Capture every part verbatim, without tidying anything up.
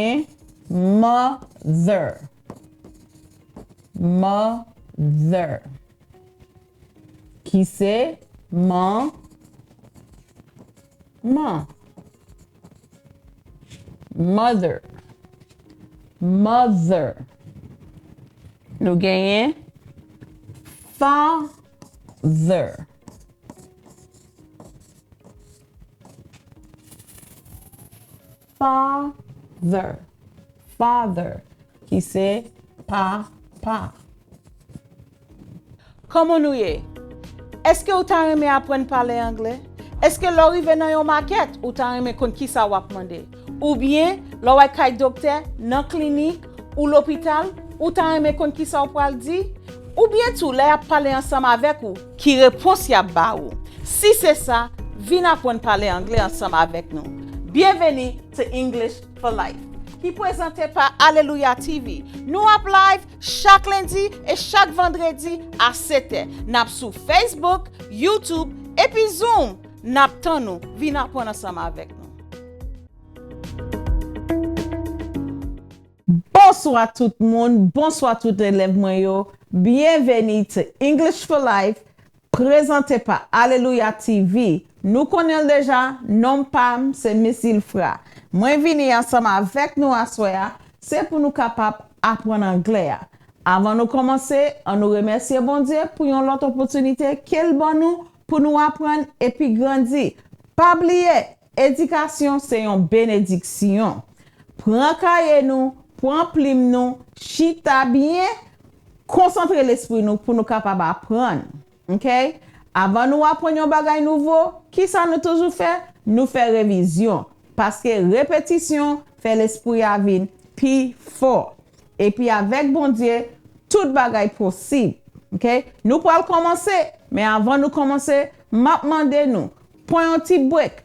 genyen mother. Mother. Ki se man, man. Mother. Mother. Nou genyen father. Father. Father, ki se papa. Kòman nou ye? Èske ou ta renmen aprann pale anglè? Èske lè w rive nan yon makèt, ou ta renmen konn kisa w ap mande? Oubyen, lè w al kay doktè, nan klinik, ou lopital, ou ta renmen konn kisa w pral di? Oubyen tou, lè y ap pale ansanm avèk ou, ki repons y ap ba ou? Si se sa, vin aprann pale anglè ansanm avèk nou. Byenveni to English for Life, ki prezante pa Alelouya T V. Nou ap live chak lendi e chak vandredi a sèt è. N ap sou Facebook, YouTube, epi Zoom. N ap tann ou. Vin aprann ansanm avèk nou. Bonswa tout moun, bonswa tout elèv mwen yo. Byenveni to English for Life, prezante pa Alelouya T V. Nou konnen l deja, non pa m se Miss Ilfra. Mwen vini ansanm avèk nou aswè a, se pou nou kapab aprann anglè a. Avan nou kòmanse, ann nou remèsye Bondye pou yon lòt opòtinite ke l ban nou pou nou aprann epi grandi. Pa bliye, edikasyon se yon benediksyon. Pran kaye nou, pran plim nou, chita byen, konsantre lespri nou pou nou kapab aprann. Oke? Avan nou aprann yon bagay nouvo, kisa nou toujou fè? Nou fè revizyon. Paske repetisyon fè lespri a vin pi fò. Epi avèk Bondye, tout bagay posib. Oke? Nou pral kòmanse, men avan nou kòmanse, m ap mande nou, pran yon ti break.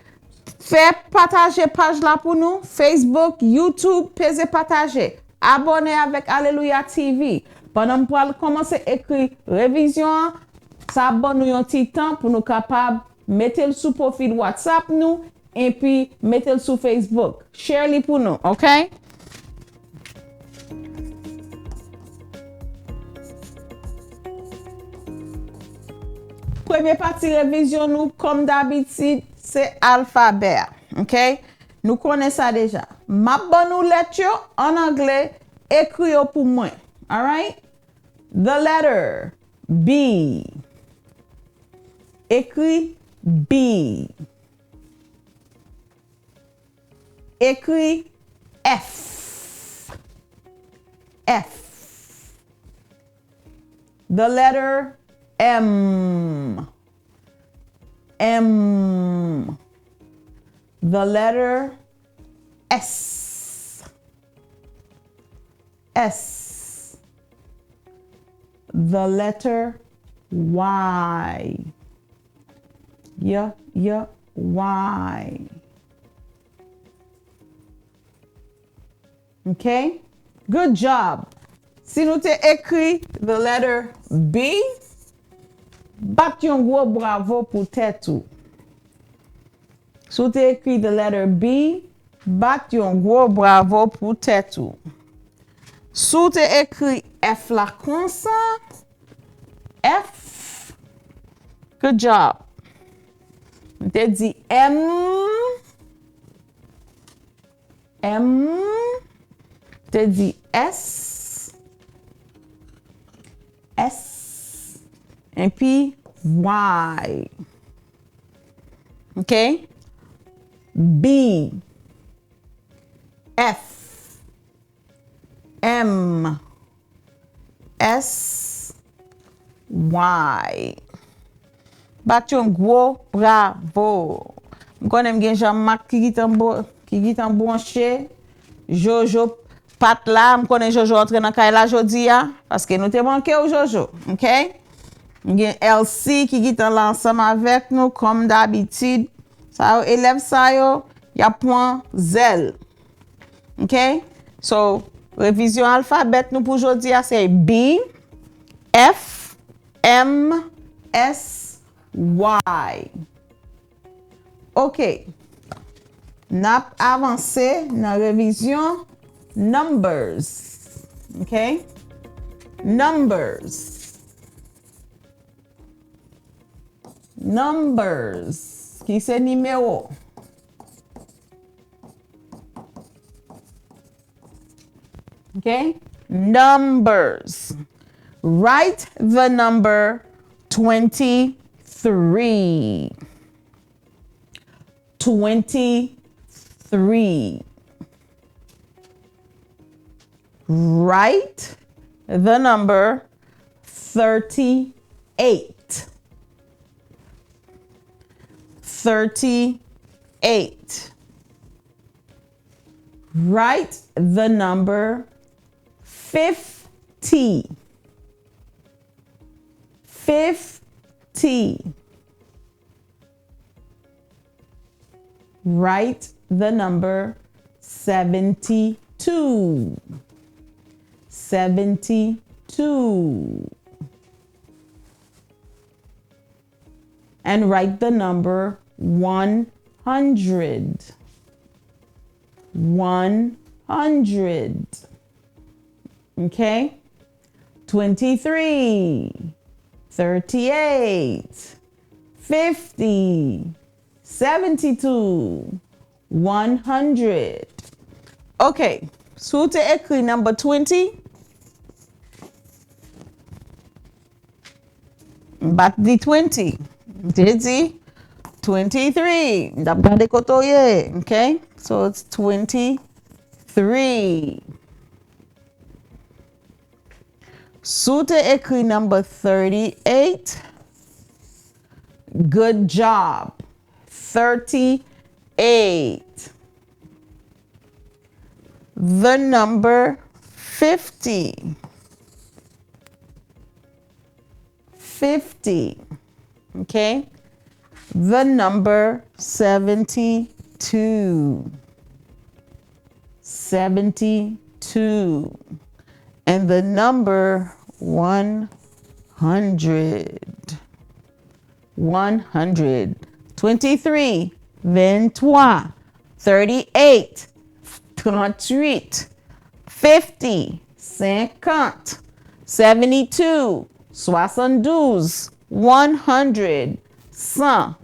Fè pataje paj la pou nou, Facebook, YouTube, peze pataje. Abòne avèk Alelouya T V. Pandan m pral kòmanse ekri revizyon an, sa ap ban nou yon ti tan pou nou kapab mete l sou pwofil WhatsApp nou, epi mete l sou Facebook. Share li pou nou, oke? Premye pati revizyon nou, kòm dabitid, se alfabè a, oke? Nou konnen sa deja. M ap ban nou lèt yo an anglè, ekri yo pou mwen. Alright? The letter B. Ekri B. Ekri F. F. The letter M. M. The letter S. S. The letter Y. Y, y, Y. Ok? Good job! Si nou te ekri the letter B, bat yon gwo bravo pou tèt ou. Si w te ekri the letter B, bat yon gwo bravo pou tèt ou. Si w te ekri F la konsa, F, good job. M te di M, M, te di S, S, epi Y. Ok? B, F, M, S, Y. Bat yon gwo bravo. M konnen m gen Jean Marc ki gentan bo-, ki gentan bwonche. Jojo pa t la. M konnen Jojo antre nan kay la jodi a. Paske nou te manke w, Jojo. Ok? M gen Elsie ki gentan la ansanm avèk nou, kòm dabitid. Sa yo, elèv sa yo, y ap pran zèl. Ok? So, revizyon alfabèt nou pou jodi a se B, F, M, S, Y. Ok. N ap avanse nan revizyon. numbers. Ok? Numbers. Numbers, ki se nimewo. Ok? Numbers. Write the number twenty-three. Twenty-three. Write the number thirty-eight. Thirty-eight. Write the number fifty. Fifty. Write the number seventy-two. Seventy-two. And write the number one hundred. One hundred. Ok? Twenty-three, thirty-eight, fifty, seventy-two, one hundred. Ok, si w te ekri number twenty, m pa t di twenty. M te di twenty-three. M t ap gade kote w ye. Ok? So it's twenty-three. Si w te ekri number thirty-eight, good job. Thirty-eight. The number fifty. Fifty. Ok? The number seventy-two. Seventy-two. And the number one hundred. One hundred. Twenty-three, venntwa, thirty-eight, tranntuit, fifty, senkant, seventy-two, swasanndouz, one hundred, san.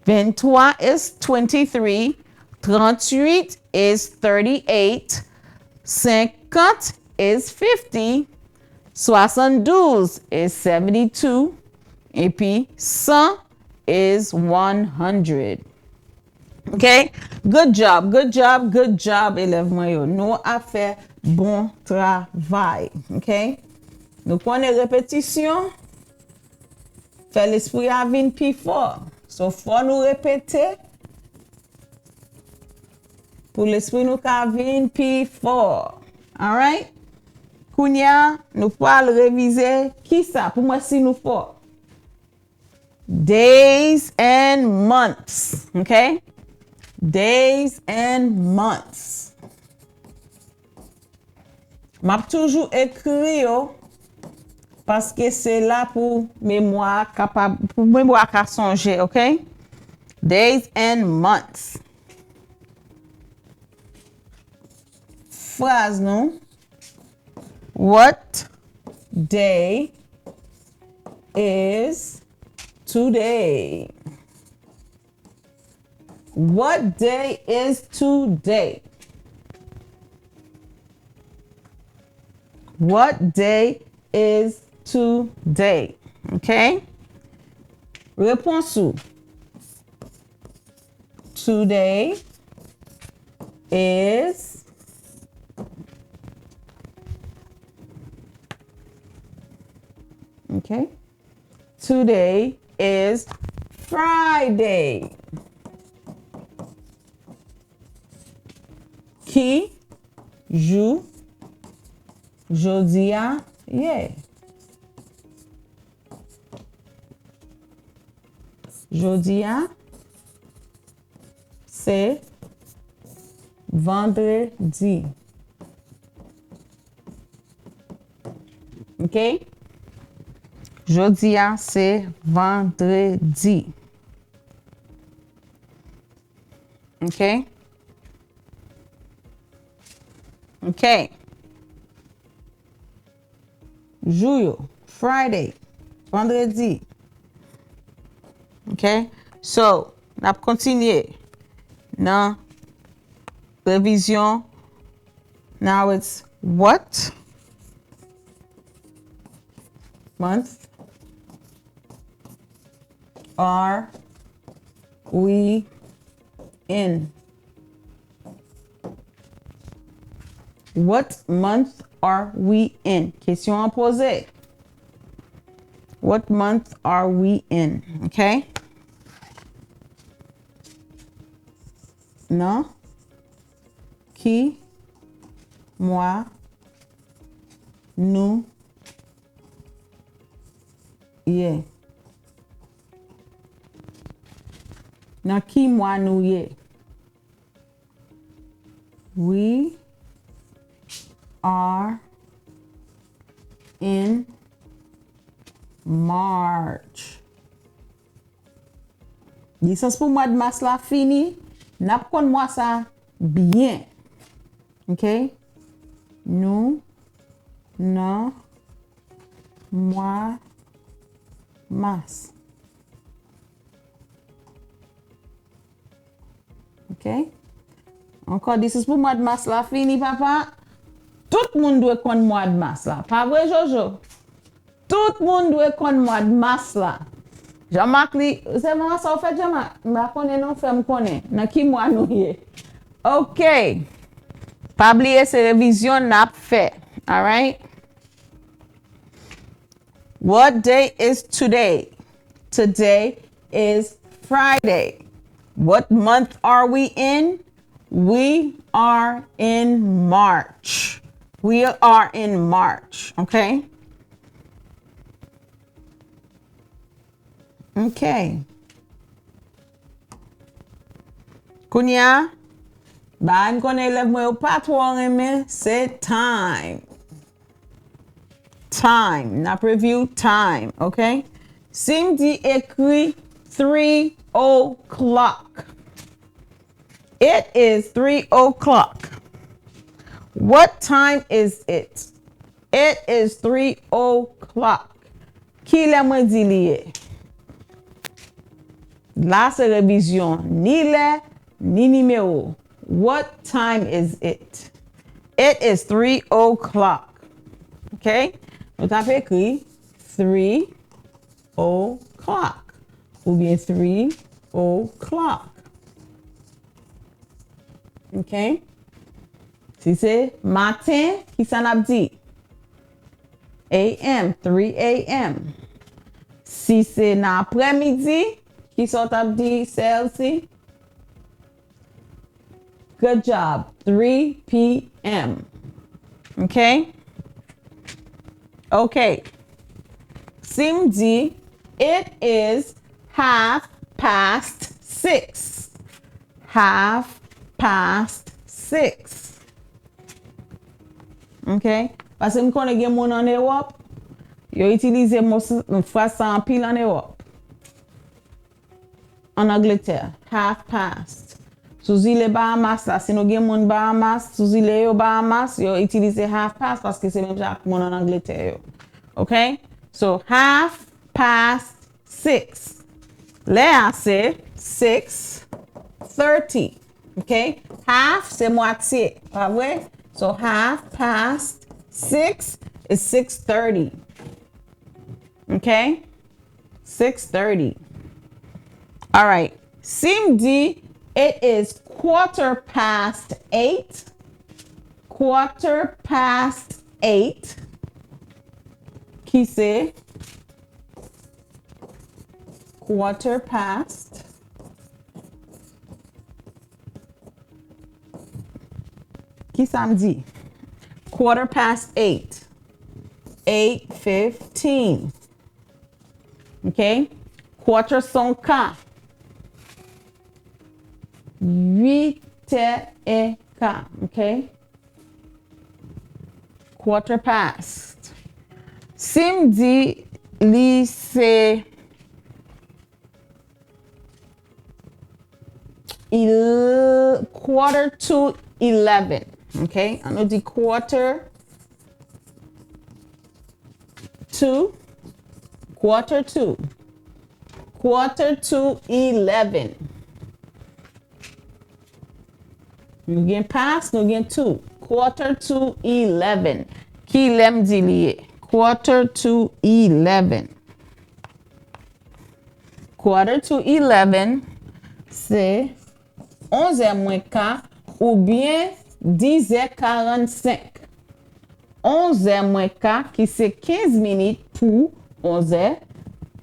Venntwa is twenty-three, tranntuit is thirty-eight, senkant is fifty, swasanndouz is seventy-two, epi san is one hundred. Ok? Good job, good job, good job, elèv mwen yo. Nou ap fè bon travay. Ok? Nou konnen repetisyon fè lespri a vin pi fò. So, fò nou repete pou lespri nou ka vin pi fò. Alright? Kounye a, nou pral revize kisa pou m wè si nou fò. Days and months, ok? Days and months. M ap toujou ekri yo paske se la pou memwa a kapab, pou memwa a ka sonje, ok? Days and months. Fraz nou. What day is today? What day is today? What day is today? Ok? Repons ou. Today is, ok? Today is Friday. Ki jou jodi a ye? Jodi a se vandredi. Ok? Jodi a se vandredi. Ok? Ok. Jou yo, Friday, vandredi. Ok. So, n ap kontinye nan revizyon. Now it's what month are we in? What month are we in? Kesyon an poze. What month are we in? Ok. Nan ki mwa nou ye? Nan ki mwa nou ye? We are in March. Lisans pou mwa d mas la fini. N ap konn mwa sa byen. Ok? Nou nan mwa mas. Ok? Ankò, lisans pou mwa d mas la fini, papa. Tout moun dwe konn mwa d mas la. Pa vre, Jojo? Tout moun dwe konn mwa d mas la. Jean-Marc, li, se mwa sa w fèt, Jean-Marc? M pa konnen non, fè m konnen. Nan ki mwa nou ye? Ok. Pa bliye, se revizyon n ap fè. Alright? What day is today? Today is Friday. What month are we in? We are in March. We are in March, ok? Ok. Kounye a, bagay m konnen elèv mwen yo pa twò renmen, se time. Time. N ap review time, ok? Si m di ekri three o'clock. It is three o'clock. What time is it? It is three o'clock. Kilè mwen di li ye? La se revizyon, ni lè, ni nimewo. What time is it? It is three o'clock. Ok? Nou t ap ekri three o'clock oubyen three o'clock. Ok? Si se maten, kisa n ap di? A M, three A M. Si se nan aprèmidi, kisa w t ap di, Celsi? Good job. Three P M. Ok? Ok. Si m di, it is half past six. Half past six. Ok? Paske m konnen gen moun ann Ewòp, yo itilize mo s-, fraz sa anpil ann Ewòp. Ann Angletè, half past. Sou zile Bahamas la, si nou gen moun Bahamas, sou zile yo Bahamas, yo itilize half past paske se menm jan ak moun ann Angletè yo. Ok? So, half past six. Lè a se six thirty. Ok? Half se mwatye, pa vre? So, half past six is six thirty. Ok? Six thirty. Alright. Si m di, it is quarter past eight. Quarter past eight. Ki se quarter past. Kisa m di? Quarter past eight. Eight fifteen. Ok? Quarter son ka. Uitè e ka. Ok? Quarter past. Si m di li se il-, quarter to eleven. Ok? An nou di quarter two, quarter two, quarter to eleven. Nou gen past, nou gen to. Quarter to eleven. Ki lè m di li ye? Quarter to eleven. Quarter to eleven, se onzè mwen ka oubyen dizè karannsenk. Onzè mwen ka, ki se kenz minit pou onzè,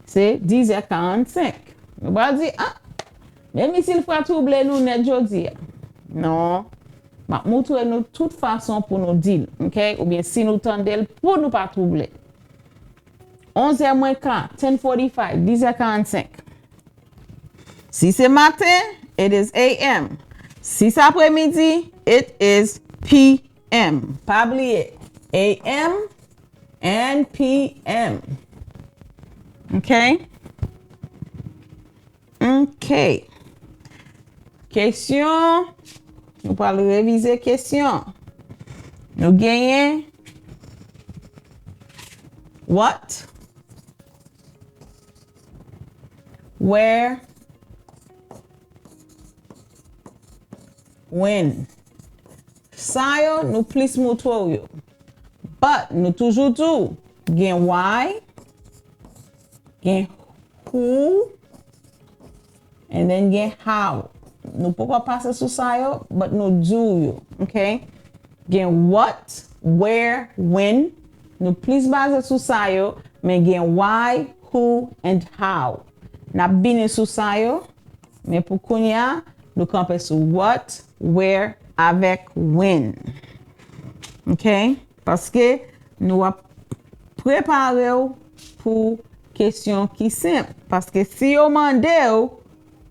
se dizè karannsenk. Nou pral di, ah, men Miss Ilfra twouble nou nèt jodi a. Non, m ap moutre nou tout fason pou nou di l, ok? Oubyen si nou tande l, pou nou pa twouble. Onzè mwen ka, ten forty-five, dizè karannsenk. Si se maten, it is A M. Si se apremidi, it is P M. Pa bliye, A M and P M. Ok? Ok. Kesyon. Nou pral revize kesyon. Nou genyen what, where, when. Sa yo, nou plis moutre w yo. But, nou toujou di w, gen why, gen who, and then gen how. Nou poko pase sou sa yo, but nou di w yo, ok? Gen what, where, when. Nou plis baze sou sa yo, men gen why, who, and how. N ap vini sou sa yo, men pou kounye a, nou kanpe sou what, where, avèk when. Ok? Paske nou ap prepare w pou kesyon ki senp. Paske si yo mande w,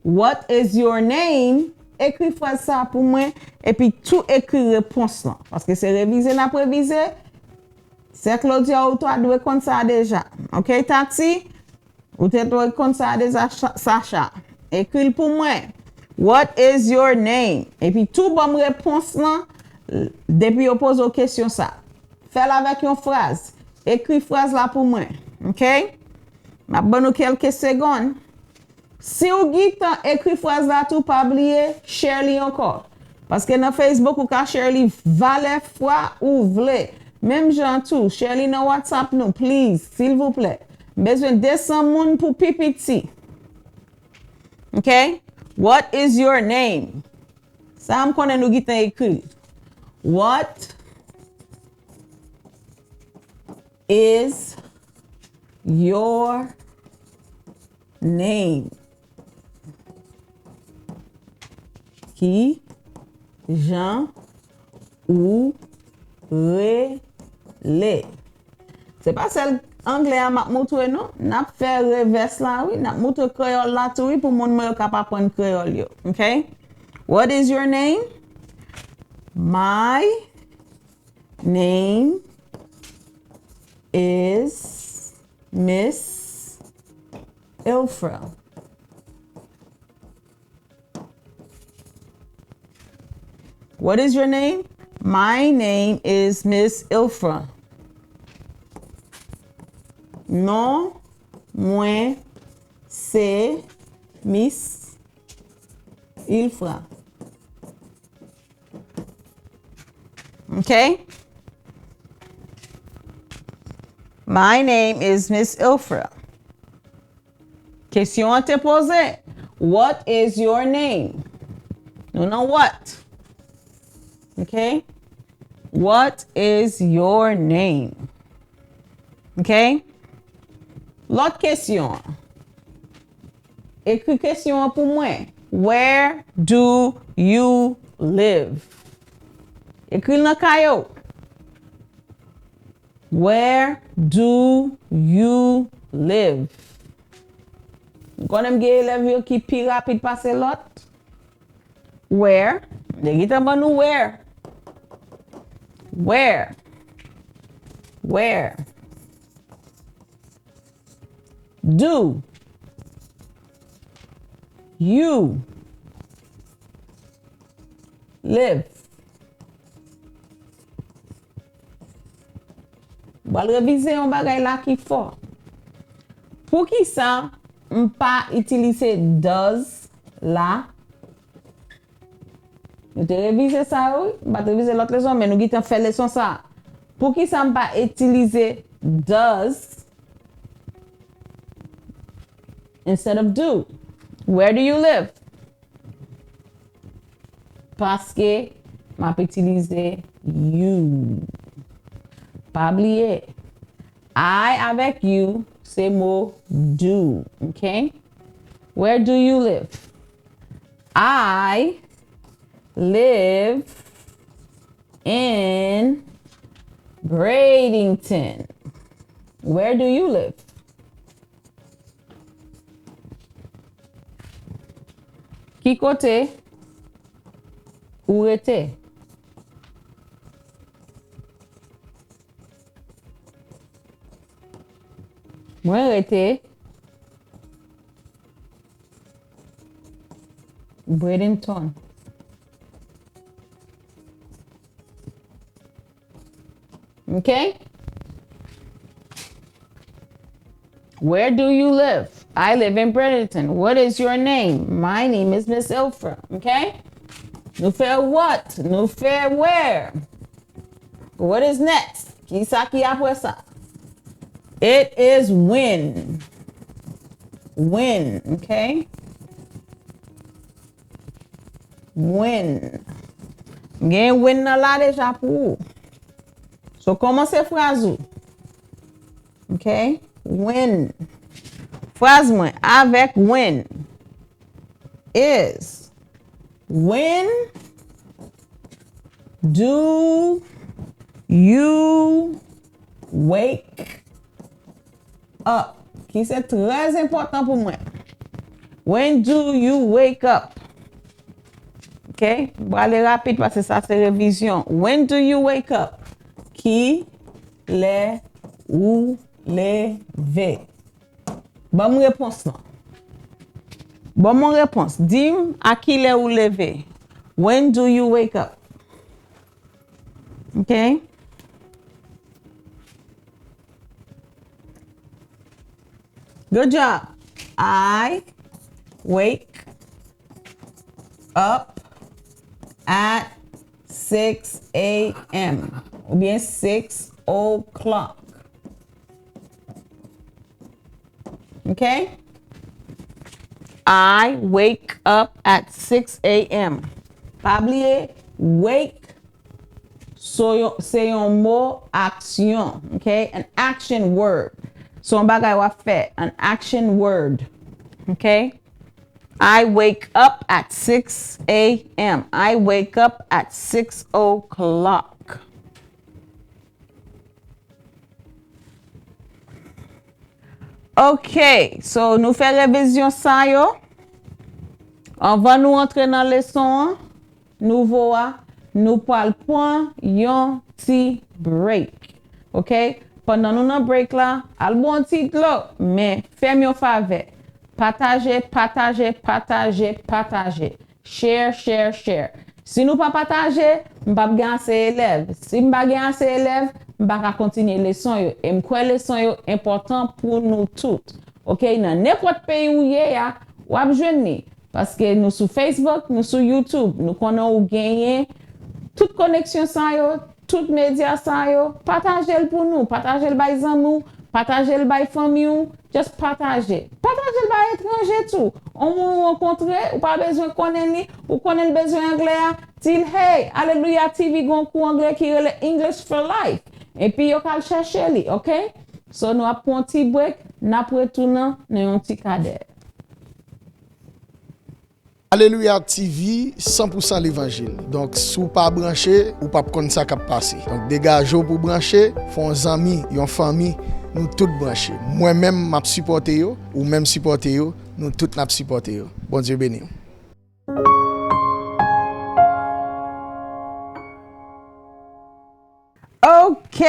"What is your name?" Ekri fraz sa pou mwen, epi tou ekri repons lan. Paske se revize n ap revize. Sè Claudia, ou ta dwe konn sa deja. Ok, Tati? Ou te dwe konn sa deja, Sa-, Sacha. Ekri l pou mwen. "What is your name?" Epi tou ban m repons lan, depi yo poze w kesyon sa. Fè l avèk yon fraz. Ekri fraz la pou mwen. Ok? M ap ban nou kèlke segonn. Si w gentan ekri fraz la tou, pa bliye, share li ankò. Paske nan Facebook, ou ka share li valè fwa ou vle. Menm jan tou, share li nan WhatsApp nou, please, silvouplè. M bezwen de san moun pou pi piti. Ok? "What is your name?" Sa m konnen nou gentan ekri. "What is your name?" Ki jan ou rele? Se pa sèl anglè a m ap moutre, non. N ap fè revès la, wi. N ap moutre kreyòl la tou, wi, pou moun mwen yo k ap aprann kreyòl yo. Ok? "What is your name?" "My name is Miss Ilfra." "What is your name?" "My name is Miss Ilfra." Non mwen se Miss Ilfra. Ok? "My name is Miss Ilfra." Kesyon an te poze, "What is your name?" Nou nan what? Ok? "What is your name?" Ok? Lòt kesyon an. Ekri kesyon an pou mwen. "Where do you live?" Ekri l nan kaye w. "Where do you live?" M konnen m gen elèv yo ki pi rapid pase lòt. Where? Yo gentan ban nou where. Where? Where? Do you live? Pral revize yon bagay la ki fò. Poukisa m pa itilize does la? Nou te revize sa yo, wi. M pa t revize lòt leson, men nou gentan fè leson sa. Poukisa m pa itilize does instead of do? Where do you live? Paske m ap itilize you. Pa bliye, I avèk you se mo do, ok? Where do you live? I live in Bradenton. Where do you live? Ki kote ou rete? Mwen rete Bradenton. Ok? Where do you live? I live in Bradenton. What is your name? My name is Miss Ilfra. Ok? Nou fè what? Nou fè where? What is next? Kisa ki apre sa? It is when. When, ok? When. M gen when nan la deja pou ou. So, kòmanse fraz ou. Ok? When. Fraz mwen avèk when is, when do you wake up? Ki se trè enpòtan pou mwen. When do you wake up? Ok? M prale rapid paske sa se revizyon. When do you wake up? Ki lè ou leve? Ban m repons lan. Ban m yon repons. Di m a ki lè ou leve. When do you wake up? Ok? Good job. I wake up at six a.m. oubyen six o'clock. Ok? I wake up at six a.m. Pa bliye, wake so yo- se yon mo aksyon, ok? An action word. Se yon bagay w ap fè, an action word. Ok? I wake up at six a.m. I wake up at six o'clock. Ok, so nou fè revizyon sa yo. Anvan nou antre nan leson an, nouvo a, nou pral pran yon ti break. Ok? Pandan nou nan break la, al bwè yon ti dlo, men fè m yon favè. Pataje, pataje, pataje, pataje. Share, share, share. Si nou pa pataje, m p ap gen ase elèv. Si m pa gen ase elèv, m pa ka kontinye leson yo. E m kwè leson yo enpòtan pou nou tout. Ok, nan nenpòt peyi ou ye a, w ap jwenn li. Paske nou sou Facebook, nou sou YouTube. Nou konnen ou genyen tout koneksyon sa yo, tout medya sa yo. Pataje l pou nou. Pataje l bay zanmi w. Pataje l bay fanmi w. Just pataje. Pataje l bay etranje tou. On moun ou rankontre, ou pa bezwen konnen li, ou konnen l bezwen anglè a, di l, hey, Alelouya T V gen yon kou anglè ki rele English for Life. Epi yo ka al chèche li, ok? So, nou ap pran yon ti break, n ap retounen nan yon ti kadè. Alelouya T V, san pou san levanjil. Donk, si w pa branche, ou p ap konn sa k ap pase. Donk, degaje w pou branche, fè yon zanmi, yon fanmi, nou tout branche. Mwen menm, m ap sipòte yo, ou menm sipòte yo, nou tout n ap sipòte yo. Bondye beni w. Ok!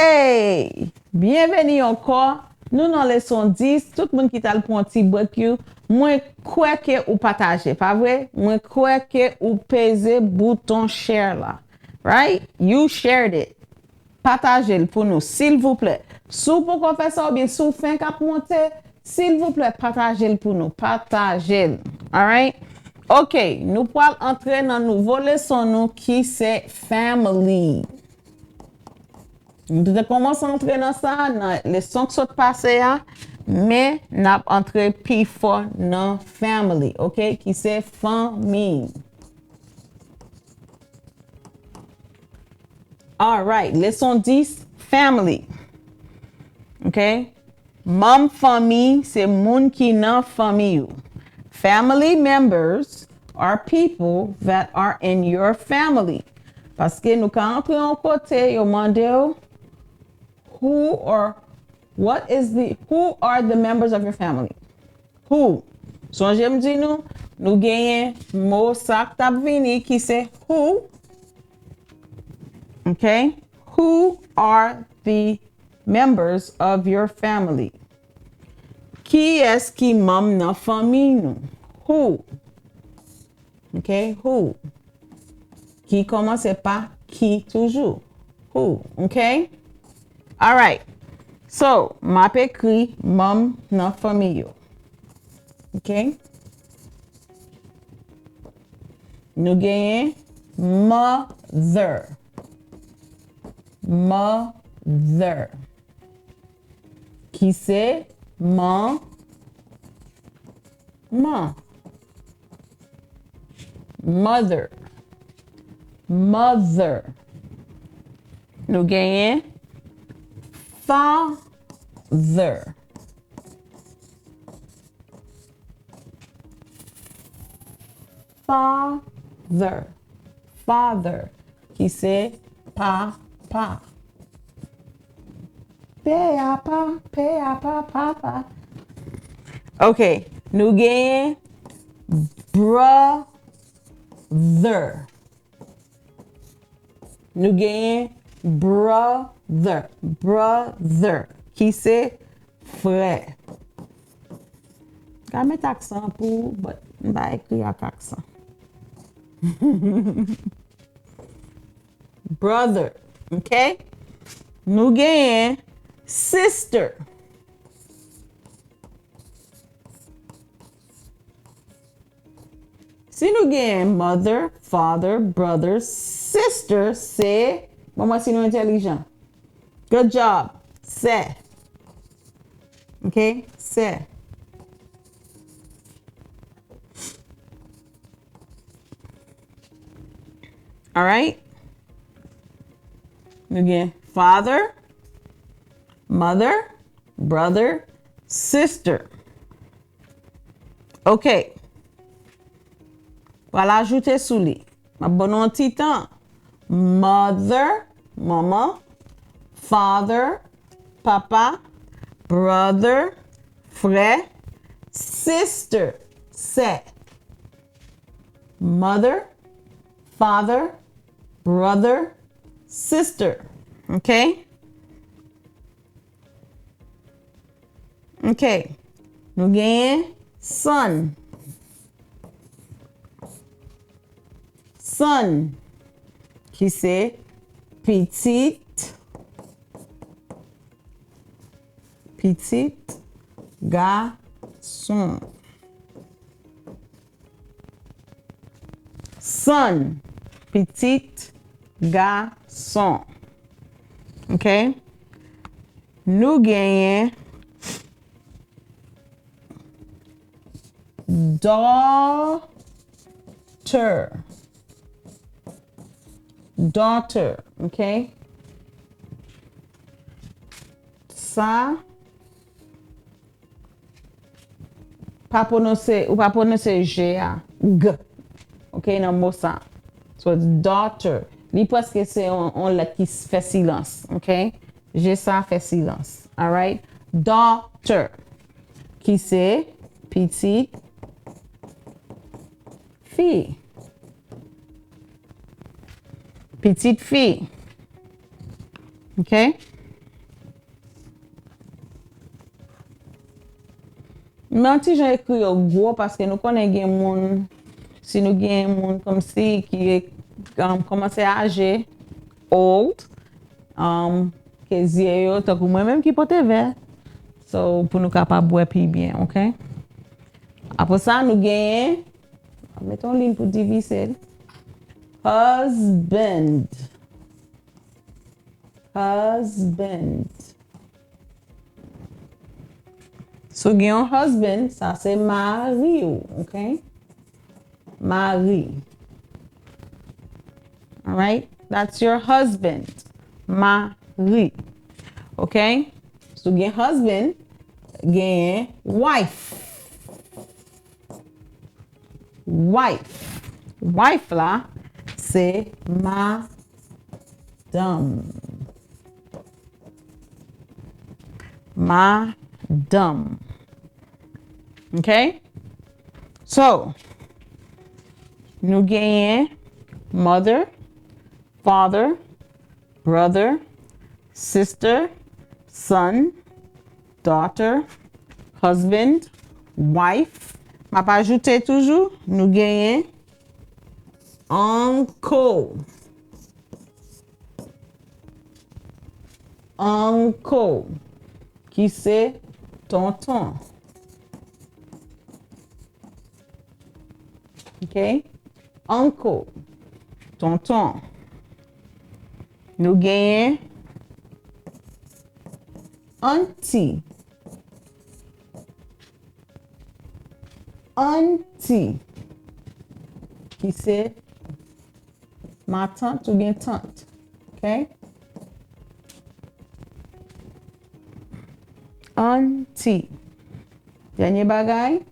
Byenveni ankò. Nou nan leson dis. Tout moun ki t al pran ti break yo, mwen kwè ke ou pataje, pa vre? Mwen kwè ke ou peze bouton share la. Right? You shared it. Pataje l pou nou, silvouplè. Si w poko fè sa oubyen si w fenk ap monte, silvouplè, pataje l pou nou. Pataje l. Alright? Ok, nou pral antre nan nouvo leson nou ki se family. Nou te kòmanse antre nan sa nan leson k sot pase a, men n ap antre pi fò nan family, ok, ki se fanmi. Alright, leson dis, family. Ok? Manm fanmi se moun ki nan fanmi ou. Family members are people that are in your family. Paske nou ka antre yon kote, yo mande w, who or what is the, who are the members of your family? Who? Sonje m di nou, nou genyen mo sa k t ap vini ki se who. Ok? Who are the members of your family? Kiyès ki manm nan fanmi nou? Who? Ok? Who? Ki kòmanse pa ki toujou. Who? Ok? Alright. So, m ap ekri manm nan fanmi yo. Ok? Nou genyen mother. Mother. Ki se man, man. Mother. Mother. Nou genyen father. Father. Father. Ki se papa. P A pa, P A pa, papa. Ok. Nou genyen brother. Nou genyen brother. Brother. Ki se frè. Ka met aksan pou ou, but m pa ekri ak aksan. Brother. Ok? Nou genyen sister. Si nou genyen mother, father, brother, sister, se, bon, mwen si nou entèlijan. Good job. Sè. Ok? Sè. Alright? Nou gen father, mother, brother, sister. Ok. Pral ajoute sou li. M ap ban nou yon ti tan. Mother, manman. Father, papa. Brother, frè. Sister, sè. Mother, father, brother, sister. Ok? Ok. Nou genyen son. Son. Ki se pitit. Pitit gason. Son, pitit gason. Ok? Nou genyen daughter. Daughter, ok? Sa pa pwononse, ou pa pwononse G a, G. Ok, nan mo sa. So, it's daughter. Li prèske se yon, yon lèt ki s- fè silans, ok? G sa fè silans, alright? Daughter, ki se pitit fi. Pitit fi. Ok? Men yon ti jan ekri yo gwo paske nou konnen gen moun, si nou gen moun kòmsi ki, um, kòmanse aje, old, um, ke zye yo, tankou mwen menm ki pote vè. So, pou nou kapab wè pi byen, oke? Apre sa, nou genyen, mete yon liy pou divise l. Husband. Husband. Si w gen yon husband, sa se mari w, oke? Mari. Alright? That's your husband. Mari. Oke? Si w gen husband, genyen wife. Wife. Wife la, se madanm. Madanm. Ok? So, nou genyen mother, father, brother, sister, son, daughter, husband, wife. M ap ajoute toujou, nou genyen uncle. Uncle, ki se tonton. Ok? Uncle, tonton. Nou genyen auntie. Auntie, ki se matant oubyen tant. Ok? Auntie. Dènye bagay,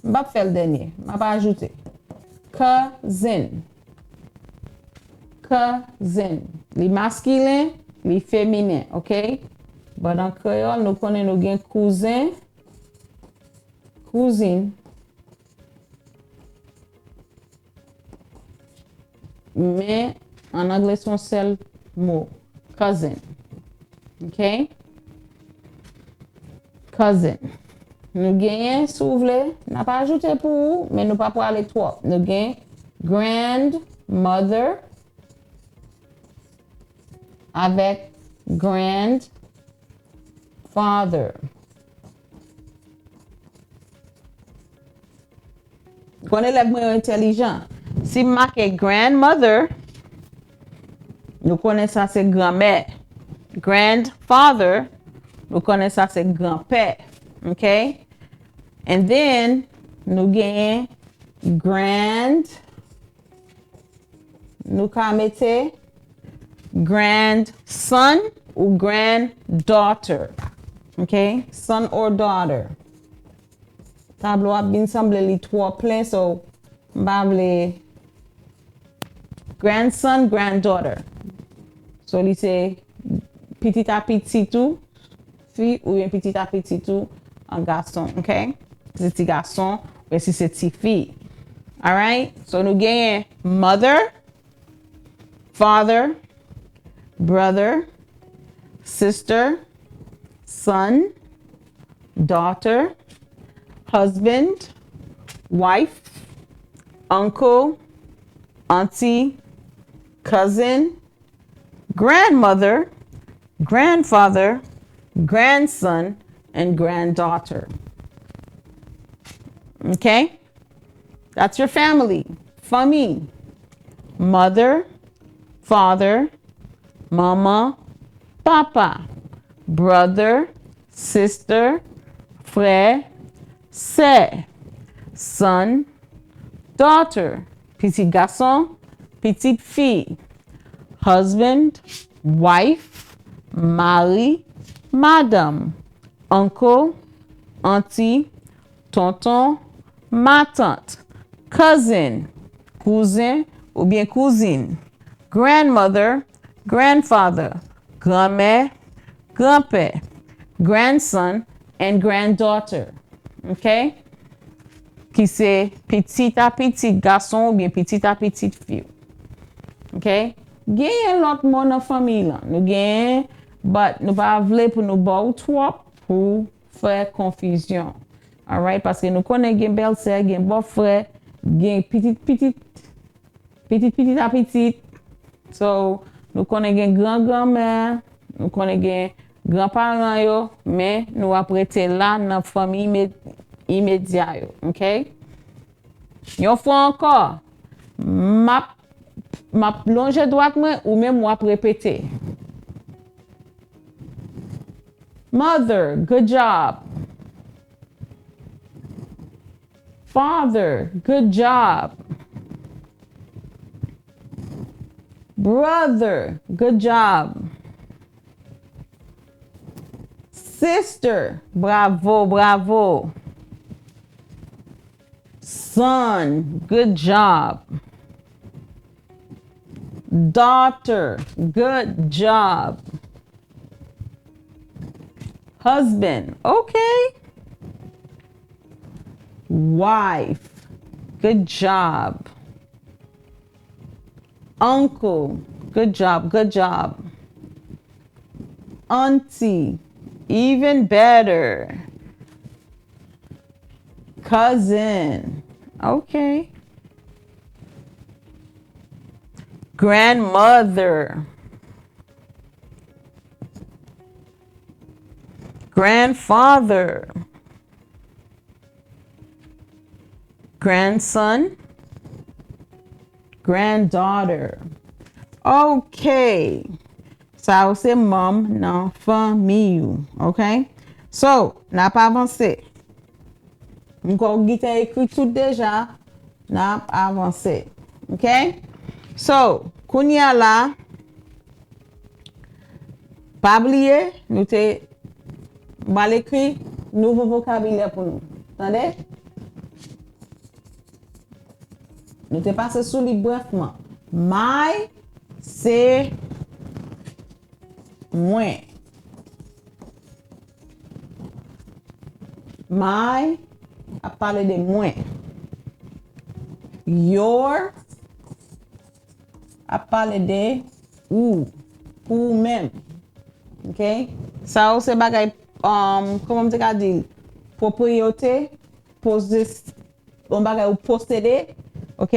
m p ap fè l dènye, m ap ajoute. Cousin. Cousin. Li maskilen, li feminen, ok? But an kreyòl, nou konnen nou gen kouzen, kouzin. Men, an anglè, se yon sèl mo. Cousin. Ok? Cousin. Nou genyen, si w vle, n ap ajoute pou ou, men nou pa prale twòp. Nou gen grandmother avèk grandfather. Ou konn elèv mwen yo entèlijan. Si m make grandmother, nou konnen sa se granmè. Grandfather, nou konnen sa se granpè. Ok? And then, nou genyen grand, nou ka mete grandson ou granddaughter. Ok? Son or daughter. Tablo ap vin sanble li twò plen, so m pa vle grandson, granddaughter. So li se pitit a pitit ou fi oubyen pitit a pitit ou an gason, ok? Si se ti gason, oubyen si se ti fi. Alright? So nou genyen mother, father, brother, sister, son, daughter, husband, wife, uncle, auntie, cousin, grandmother, grandfather, grandson, and granddaughter. Ok? That's your family. Fanmi. Mother, father, manman, papa. Brother, sister, frè, sè. Son, daughter, pitit gason, pitit fi. Husband, wife, mari, madanm. Uncle, auntie, tonton, matant. Cousin, kouzen oubyen kouzin. Grandmother, grandfather, granmè, granpè. Grandson and granddaughter. Ok? Ki se pitit a pitit gason oubyen pitit a pitit fi w. Ok? Genyen lòt mo nan fanmiy lan. Nou genyen, but nou pa vle pou nou ba w twòp pou fè konfizyon. Alright? Paske nou konnen gen bèlsè, gen bòfrè, gen pitit pitit, pitit pitit a pitit. So, Nou konnen gen gran granmè, nou konnen gen gran paran yo, men nou ap rete la nan fanmi ime-, imedya yo, ok? Yon fwa ankò, m ap, m ap lonje dwat mwen, ou menm w ap repete. Mother, good job. Father, good job. Brother, good job. Sister, bravo, bravo. Son, good job. Daughter, good job. Husband, okay. Wife, good job. Uncle, good job, good job. Auntie, even better. Cousin, okay. Grandmother. Grandfather. Grandson. Granddaughter. Ok. Sa yo se manm nan fanmi ou. Ok? So, n ap avanse. M kwè w gentan ekri tout deja. N ap avanse. Ok? So, kounye a la, pa bliye, nou te, m pral ekri nouvo vokabilè pou nou. Tande? Nou te pase sou li brèfman. My se mwen. My ap pale de mwen. Your ap pale de ou, pou ou menm. Ok? Sa yo se bagay, um, kòman m te ka di l? Pwopriyete, pwozes-, yon bagay ou posede, ok?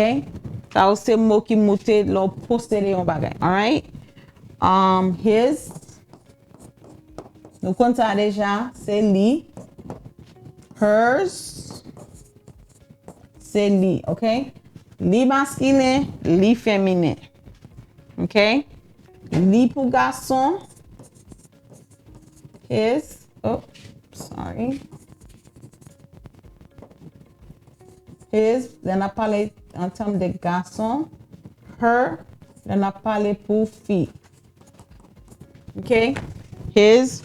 Sa yo se mo ki moute lè w posede yon bagay, alright? Um, his, nou konn sa deja, se li. Hers, se li, ok? Li maskilen, li feminen. Ok? Li pou gason, his, oh, sorry. His, lè n ap pale an tèm de gason, her, lè n ap pale pou fi. Ok? His,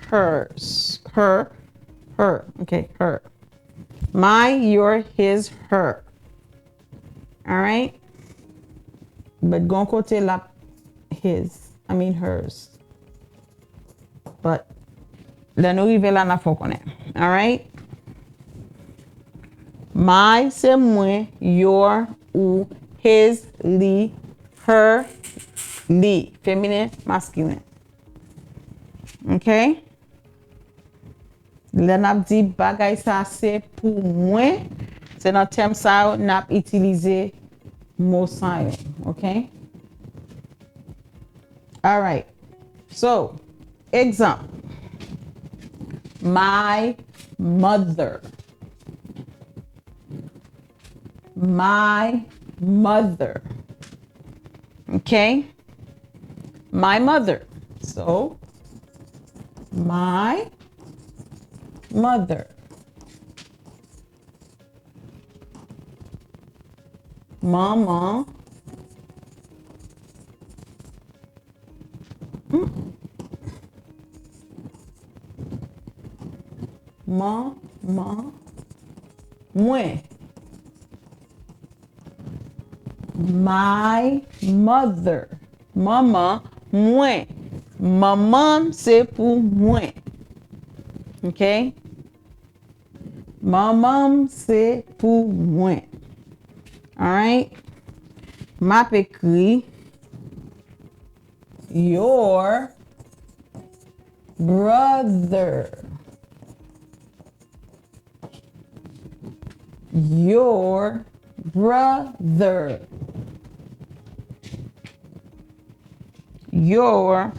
hers, her, her. Ok, her. My, your, his, her. Alright? But gon kote l ap his, I mean hers. But lè nou rive la, n ap fè w konnen. Alright? My se mwen, your ou, his li, her li, feminen, maskilen. Ok? Lè n ap di bagay sa se pou mwen, se nan tèm sa yo n ap itilize mo sa yo, ok? Alright. So, egzanp. My mother. My mother. Ok? My mother. So, my mother. Manman. Hmm. Manman mwen. My mother. Manman mwen. Manman m se pou mwen. Ok? Manman m se pou mwen. Alright? M ap ekri your brother. Your brother. Your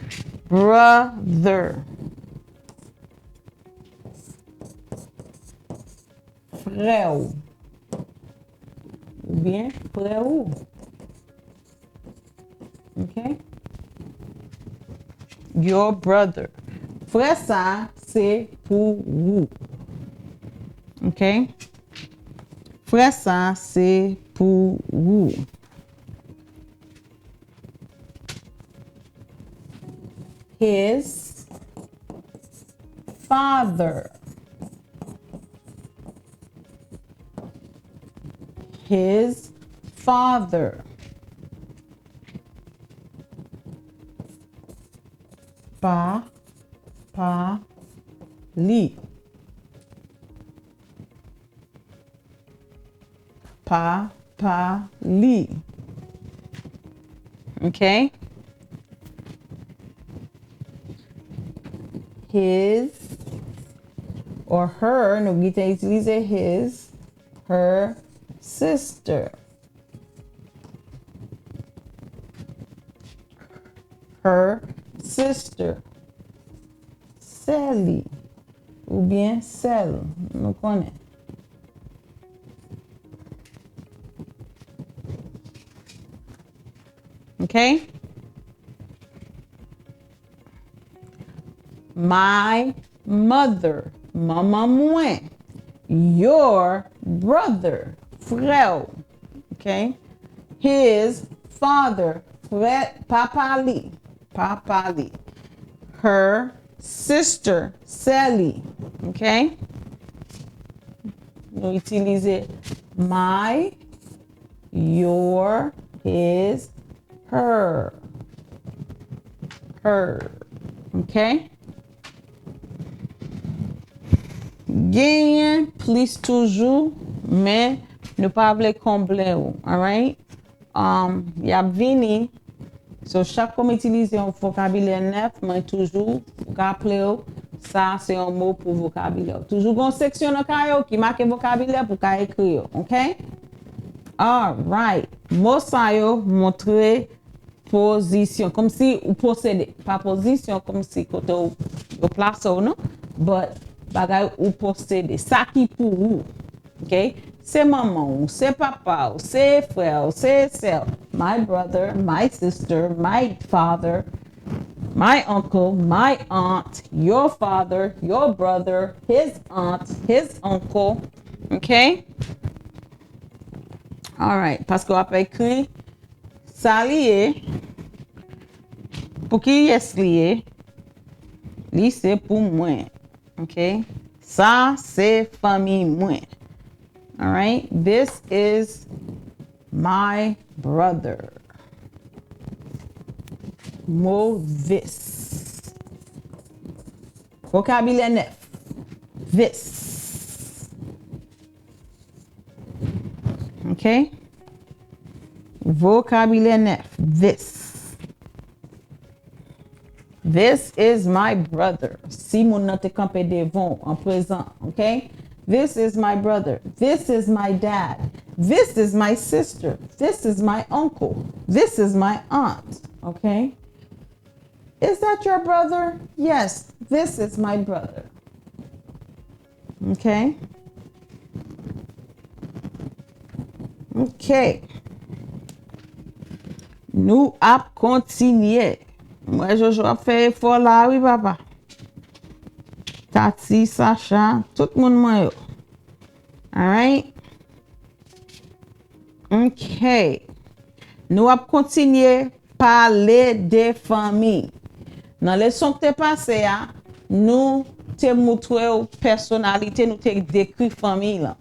brother. Frè w. Oubyen frè ou. Ok? Your brother. Frè sa se pou ou. Ok? Frè sa se pou ou. His father. His father. Pa, pa, li. Pa, pa, li. Ok? His or her, nou gentan itilize his, her sister. Her sister. Sè li. Oubyen sè l. Nou konnen. Ok? My mother, manman mwen. Your brother, frè w. Ok? His father, frè, papa li. Papa li. Her sister, sè li. Ok? Nou itilize my, your, his, her. Her. Ok? Genyen plis toujou, men nou pa vle konble w. Alright? Um, y ap vini. So, chak kou m itilize yon vokabilè nèf, mwen toujou raple w, sa se yon mo pou vokabilè. Toujou gen yon seksyon nan kaye w ki make vokabilè pou w ka ekri yo, ok? Alright. Mo sa yo montre pozisyon, kòmsi ou posede. Pa pozisyon kòmsi kote w, yo plase w, non? But bagay ou posede. Sa ki pou ou. Ok? Se manman w, se papa w, se frè w, se sè w. My brother, my sister, my father, my uncle, my aunt, your father, your brother, his aunt, his uncle. Ok? Alright. Paske w ap ekri sa li ye, pou kiyès li ye, li se pou mwen. Ok? Sa se fanmi mwen. Alright? This is my brother. Mo this. Vokabilè nèf. This. Ok? Vokabilè nèf. This. This is my brother. Si moun nan te kanpe devan w, an prezan, ok? This is my brother. This is my dad. This is my sister. This is my uncle. This is my aunt. Ok? Is that your brother? Yes, this is my brother. Ok. Ok. Nou ap kontinye. M wè Jojo ap fè efò la, wi, papa. Tati, Sacha, tout moun mwen yo. Alright? Ok. Nou ap kontinye pale de fanmi. Nan leson k te pase a, nou te montre w pèsonalite, nou te dekri fanmi lan.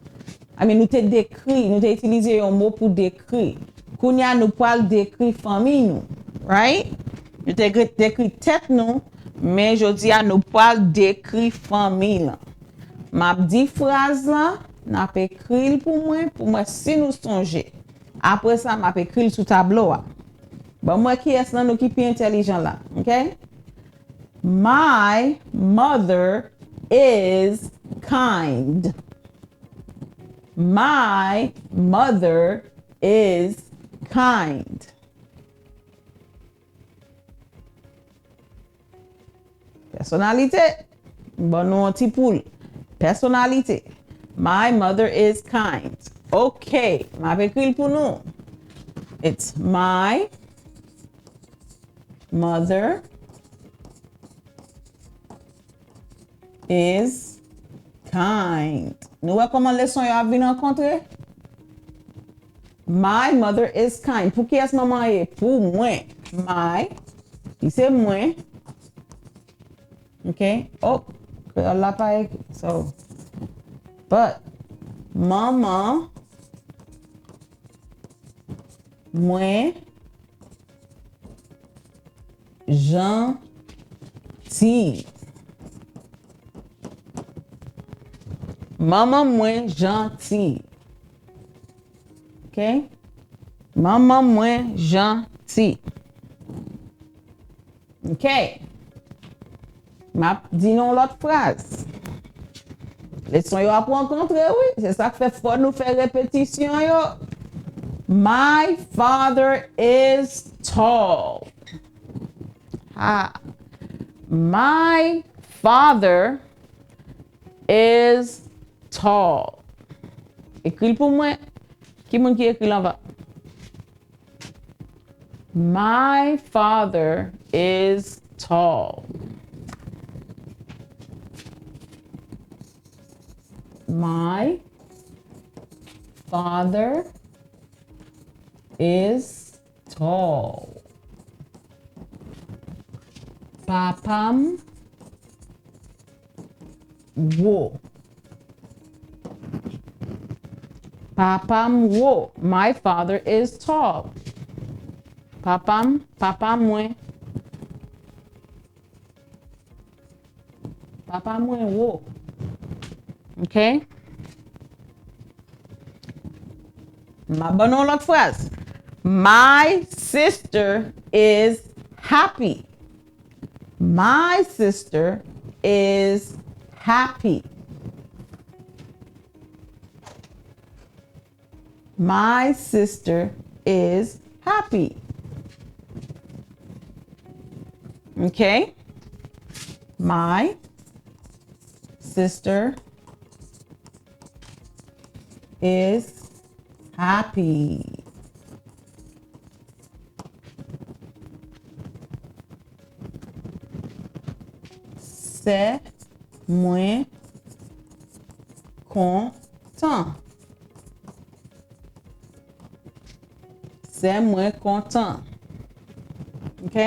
I mean, nou te dekri, nou te itilize yon mo pou dekri. Kounye a, nou pral dekri fanmi nou. Right? Nou te gre-, dekri tèt nou, men jodi a, nou pral dekri fanmi lan. M ap di fraz lan, n ap ekri l pou mwen, pou mwen si nou sonje. Apre sa, m ap ekri l sou tablo a. Ban m wè kiyès nan nou ki pi entèlijan la, ok? My mother is kind. My mother is kind. Pèsonalite. M ban nou yon ti poul. Pèsonalite. My mother is kind. Ok. M ap ekri l pou nou. It's my mother is kind. Nou wè kòman leson yo ap vin rankontre? My mother is kind. Pou kiyès manman ye? Pou mwen. My, ki se mwen. Ok? Oh, kreyòl la pa ekri. So, but, manman mwen janti. Manman mwen janti. Ok? Manman mwen janti. Ok. M ap di nou lòt fraz. Leson yo ap rankontre, wi. Se sa k fè fò nou fè repetisyon yo. My father is tall. Ah. My father is tall. Ekri l pou mwen. Ki moun ki ekri l anvan? My father is tall. My father is tall. Papa m wo. Papa m wo. My father is tall. Papa m, papa mwen. Papa mwen wo. Ok? M ap ban nou yon lòt fraz. My sister is happy. My sister is happy. My sister is happy. Ok? My sister is happy. Sè mwen kontan. Sè mwen kontan. Ok?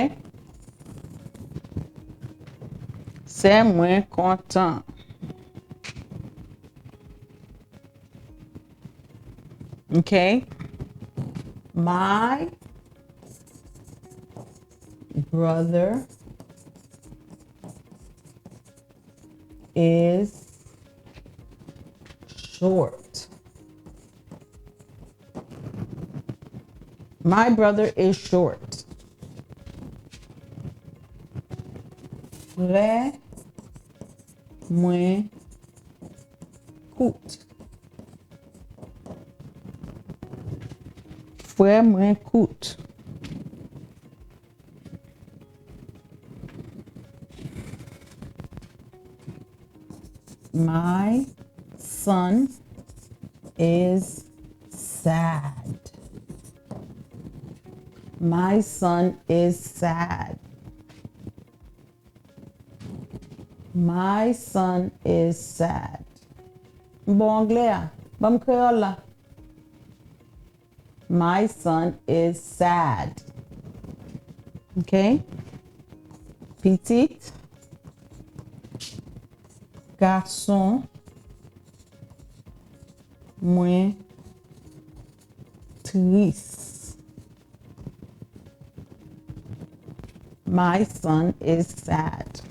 Sè mwen kontan. Ok? My brother is short. My brother is short. Frè mwen kout. Frè mwen kout. My son is sad. My son is sad. My son is sad. M ba w anglè a. Ban m kreyòl la. My son is sad. Ok? Pitit gason mwen tris. My son is sad.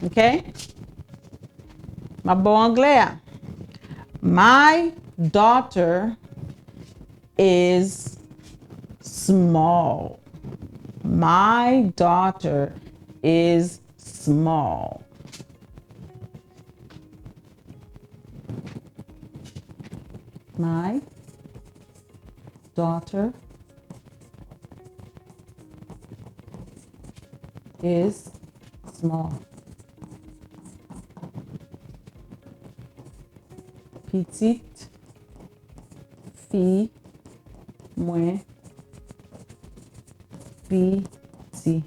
Ok? M ap ba w anglè a. My daughter is small. My daughter is small. My daughter is small. Pitit fi mwen piti.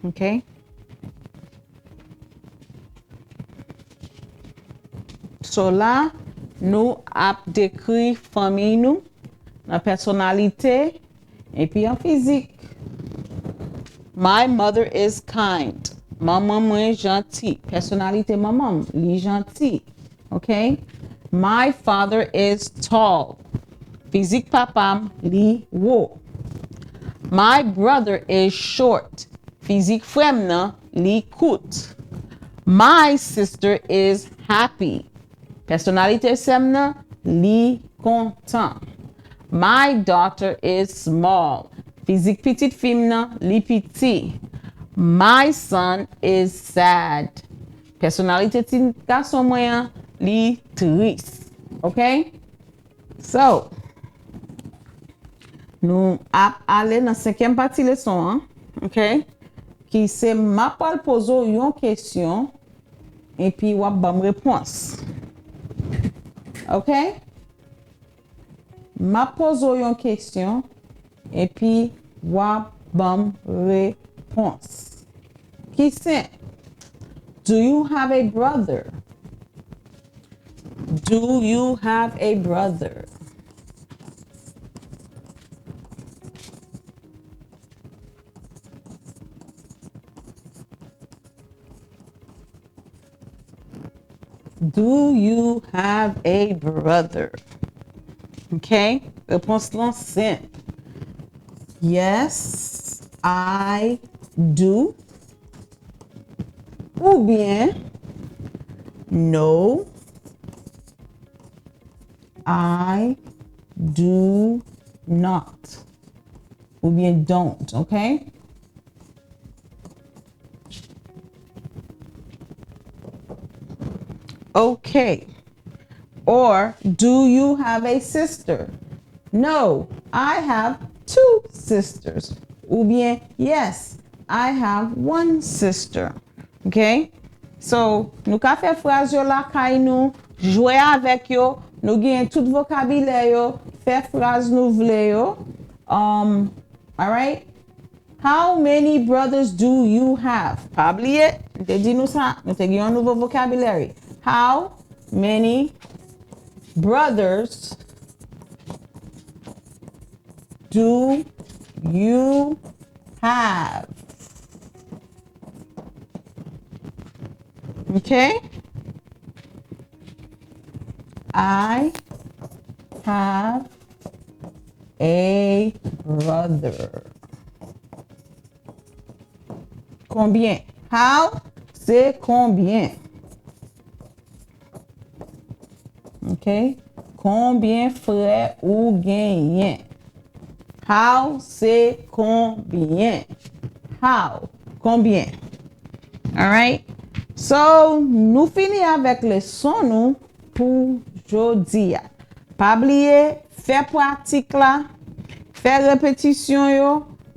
Ok. So la, nou ap dekri fanmiy nou nan pèsonalite epi an fizik. My mother is kind. Manman mwen janti. Pèsonalite manman m, li janti. Ok? My father is tall. Fizik papa m, li wo. My brother is short. Fizik frè m nan, li kout. My sister is happy. Pèsonalite sè m nan, li kontan. My daughter is small. Fizik pitit fi m nan, li piti. My son is sad. Pèsonalite ti gason mwen an, li tris. Ok? So, nou ap ale nan senkyèm pati leson an, ok? Ki se m ap pral poze w yon kesyon, epi w ap ban m repons. Ok? M ap poze w yon kesyon, epi w ap ban m repons. Ki se, do you have a brother? Do you have a brother? Do you have a brother? Ok? Repons lan senp. Yes, I do. Oubyen, no, I do not. Oubyen don't, ok? Ok. Or, do you have a sister? No, I have two sisters. Oubyen, yes, I have one sister. Ok? So, nou ka fè fraz yo lakay nou, jwe avèk yo, nou genyen tout vokabilè yo, fè fraz nou vle yo. Um, alright? How many brothers do you have? Pa bliye, m te di nou sa, nou te gen yon nouvo vocabulary. How many brothers do you have? Ok? I have a brother. Konbyen? How? Se konbyen? Ok? Konbyen frè ou genyen? How? Se konbyen? How? Konbyen? Alright? So, nou fini avèk leson nou pou jodi a. Pa bliye, fè pratik la, fè repetisyon yo,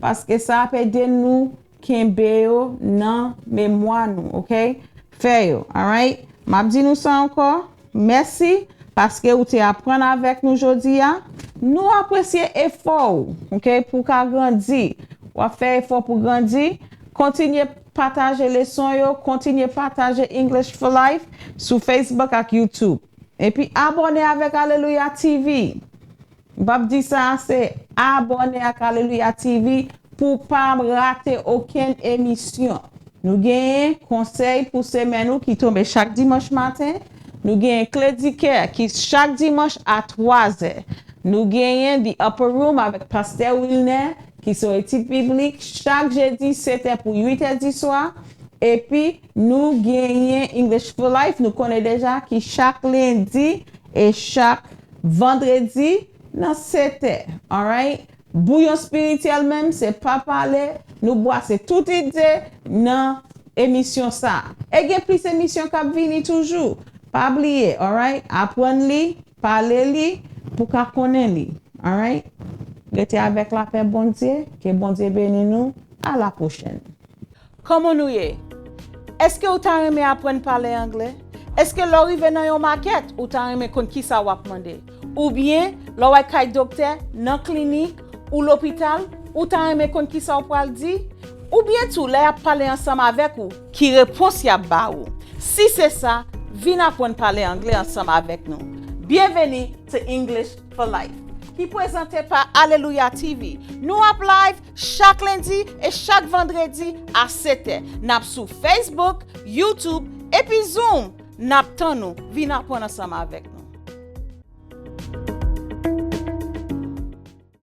paske sa ap ede nou kenbe yo nan memwa nou, ok? Fè yo, alright? M ap di nou sa ankò, mèsi paske ou te aprann avèk nou jodi a. Nou apresye efò w, ok, pou w ka grandi. W ap fè efò pou grandi. Kontinye pataje leson yo, kontinye pataje English for Life sou Facebook ak YouTube. Epi abòne avèk Alelouya T V. M p ap di sa ase, abòne ak Alelouya T V pou w pa rate okenn emisyon. Nou genyen konsèy pou semèn ou ki tonbe chak dimanch maten. Nou genyen Kle di Kè ki chak dimanch a twazè. Nou genyen The Upper Room avèk Pastè Wilner ki se yon etid biblik chak jedi setè pou uitè di swa. Epi nou genyen English for Life, nou konnen deja, ki chak lendi e chak vandredi nan setè. Alright? Bouyon espirityèl menm, se pa pale, nou bwase tout ide nan emisyon sa. E gen plis emisyon k ap vini toujou. Pa bliye, alright? Aprann li, Pale li pou ka konnen li. Alright? Rete avèk lapè Bondye. Ke Bondye beni nou. A la pwochèn. Kòman nou ye? Èske ou ta renmen aprann pale anglè? Èske lè w rive nan yon makèt, ou ta renmen konn kisa w ap mande? Oubyen, lè w al kay doktè, nan klinik, ou lopital, ou ta renmen konn kisa w pral di? Oubyen tou, lè y ap pale ansanm avèk ou, ki repons y ap ba ou? Si se sa, vin aprann pale anglè ansanm avèk nou. Byenveni to English for Life, ki prezante pa Alelouya T V. Nou ap live chak lendi e chak vandredi a sèt è. N ap sou Facebook, YouTube, epi Zoom. N ap tann ou. Vin aprann ansanm avèk nou.